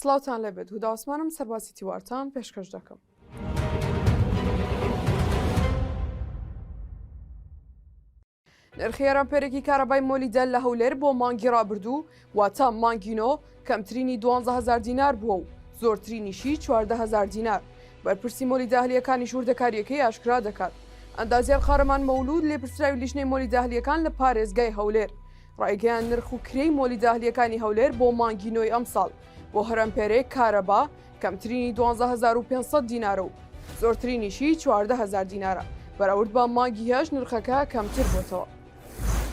سڵاوتان لێبێت هودا عوسمانم سەرباسی تیوارتان پێشکەش دەکەم. نرخی هەر ئەمپێرێکی کارەبای مۆلیدە لە هەولێر بۆ مانگی ڕابردوو واتە مانگی نۆ کەمترینی 12000 دینار بووە و زۆرترینیشی 14000 دینار. بەرپرسی مۆلیدە ئەهلییەکانیش وردەکارییەکەی ئاشکرا دەکات. ئەندازیار قارەمان مەولود لێپرسراوی لیژنەی مۆلیدە ئەهلییەکان لە پارێزگای هەولێر ڕایگەیاند نرخ و کرێی مۆلیدە ئەهلییەکانی هەولێر بۆ مانگی نۆی ئەمساڵ بۆ هەر ئەمپێرێک کارەبا کەمترینی 12500 دینارە و زۆرترینیشی 14000 دینارە، بەراورد بە مانگی هەشت نرخەکە کەمتر بۆتەوە.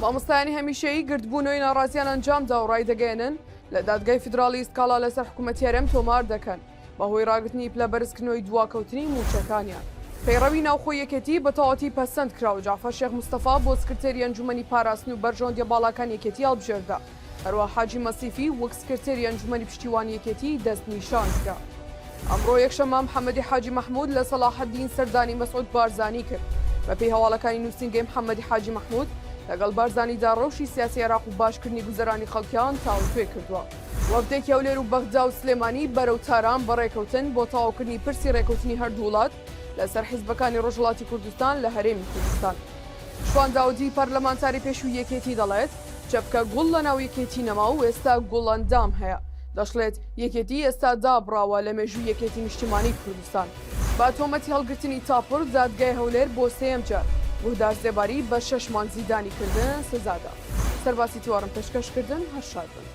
مامۆستایانی هەمیشەیی گردبوونەوەی ناڕازیان ئەنجامدا و ڕایدەگەیەنن، لە دادگای فیدراڵی سکاڵا لەسەر حکومەتی هەرێم تۆمار دەکەن بەهۆی ڕاگرتنی پلە بەرزکردنەوەی دواکەوتنی مووچەکانیان. پەیڕەوی ناوخۆی یەکێتی بە تەواوەتی پەسەند کرا و جەعفەر شێخ مستەفا بۆ سکرتێری ئەنجومەنی پاراستن و بەرژەوەندیە باڵاکانی یەکێتی هەڵبژێردرا. هەروەها حاجی مەسیفی وەک سکرتێری ئەنجومەنی پشتیوانی یەکێتی دەستنیشان کرا. ئەمڕۆ یەکشەممە محەمەدی حاجی مەحمود لە سەڵاحەدین سەردانی مەسعود بارزانی کرد. بەپێی هەواڵەکانی نووسینگەی محەمەدی حاجی مەحمود، لەگەڵ بارزانیدا ڕەوشی سیاسی عێراق و باشکردنی گوزەرانی خەڵکیان تاوتوێ کردووە. وەفدێکی هەولێر و بەغدا و سلێمانی بەرەو تاران بەڕێکەوتن بۆ تەواوکردنی پرسی ڕێکەوتنی هەردوو وڵات لەسەر حیزبەکانی ڕۆژهەڵاتی کوردستان لە هەرێمی کوردستان. شوان داودی پەرلەمانتاری پێشووی یەکێتی دەڵێت، چەپکە گوڵ لەناو یەکێتی نەما و ئێستا گوڵەندام هەیە. دەشڵێت، یەکێتی ئێستا دابڕاوە لە مێژووی یەکێتی نیشتیمانیی کوردستان. بە تۆمەتی هەڵگرتنی تاپڕ، دادگای هەولێر بۆ سێیەم جار گوهدار زێباری بە شەش مانگ زیندانیکردن سزادا. سەرباسی تیوارم پێشکەش کردن، هەر شاد بن.